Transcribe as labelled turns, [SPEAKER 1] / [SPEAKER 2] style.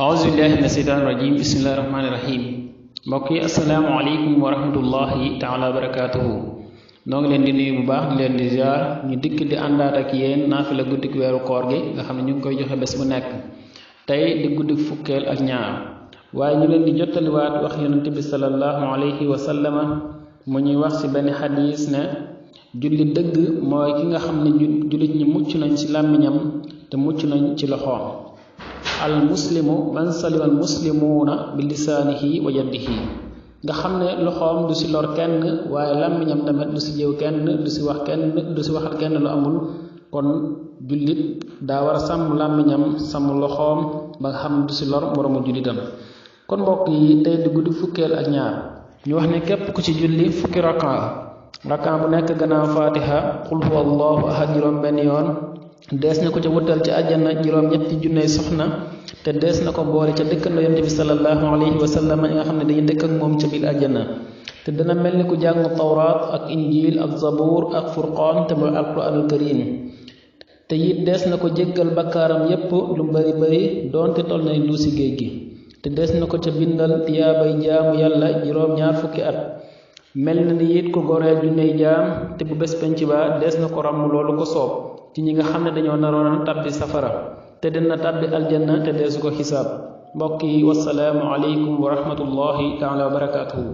[SPEAKER 1] auzubillahi mina seytaani rajim bismillahi rahmaani rahim mbokk yi asalaamaaleykum wa rahmatullahi taala wa barakaatuhu noo ngi leen di nuyu bu baax di leen di ziar ñu dikk di àndaat ak yéen naafila guddik weeru koor gi nga xam ne ñu ngi koy joxe bés bu nekk tey di guddik fukkeel ak ñaar waaye ñu leen di jottaliwaat wax yonent bi sallallahu alayhi wa sallama mu ñuy wax ci benn xadiis ne julli dëgg mooy ki nga xam ne jullit ñi mucc nañ ci làmmiñam te mucc nañ ci loxoom al muslimu man salima al muslimuuna bi lisaanihi wa yadihi nga xam ne loxoom du ci lor kenn waaye làmmiñam tamit du ci jëw kenn du ci waxal kenn lu amul kon jullit daa war a sàmm làmmiñam sàmm loxoom ba nga xam du ci lor moroomu jullitam kon mbokk yi tey di guddi fukkeel ak ñaar ñu wax ne képp ku ci julli fukki rakaa bu nekk gannaaw fatiha qul huwa allahu ahad juróom benn yoon dees na ko ca wutal ci àjjana juróom ñetti junney soxna te dees na ko boole ca dëkkandoo yonent bi sallallahu alayhi wa sallam yi nga xam ne dañuy dëkk ak moom ca biir àjjana te dana mel ni ku jàng tawraat ak injil ak zabuur ak furqaan te mooy alquraanul karim te it dees na ko jéggal bakkaaram yépp lu bari bari doonte toll nay duusi géej gi te dees na ko ca bindal tiyaabay jaamu yàlla juróom ñaar fukki at mel na ni it ko goreel junney jaam te bu bés penc ba dees na ko ràmm loolu ko soob ci ñi nga xam ne dañoo naroon a tàbbi safara te dina tàbbi aljanna te deesu ko xisaab mbokk yi wasalaamu aleykum wa rahmatullahi taala wa barakaatuhu